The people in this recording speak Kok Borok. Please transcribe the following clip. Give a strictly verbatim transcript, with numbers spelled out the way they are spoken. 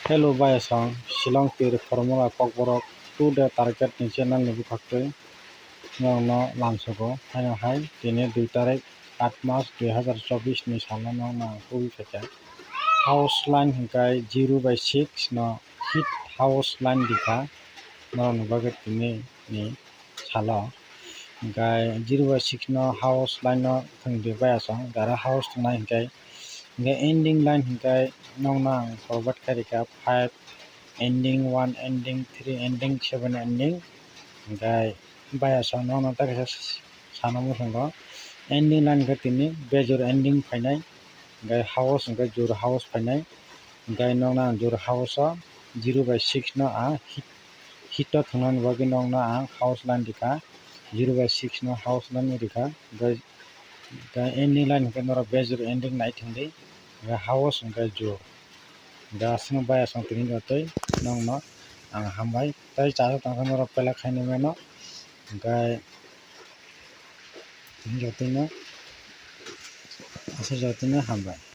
Hello bayasong, Shillong tir Formula Kokborok two day target ni channel ni bwkhaktwi norokno lamsogo. Haino hai tini dui tarik aat mas dui hazar chobbish ni salo norokno ang tubui phaikha. House line hwnkhe zero by six no hit house line rikha norokni bagwi tini ni salo. Hwnkhe zero by six no house line no thwngdi bayasong, gara house thwngnai hwnkhe, hwnkhe ending line hwnkhe nokno ang forward khairikha five ending, one ending, three ending, seven ending, hwnkhe bayasong nokno tei kaisa sana muchungo ending line hwnkhe tini bejor ending phainai, hwnkhe house hwnkhe jor house phainai, hwnkhe nokno ang jor house o zero by six no ang hit hit o thwngnani bagwi nokno ang house line rikha, zero by six no house line rikha, hwnkhe ending line hwnkhe norok bejor ending nai thwngdi, hwnkhe house hwnkhe jor. Hwnkhe aswkno bayasong tini jotoi nokno ang hambai tei chajak tongkha norok belai khainwi mano, hwnkhe tini jotoi no aswk jotoi no hambai.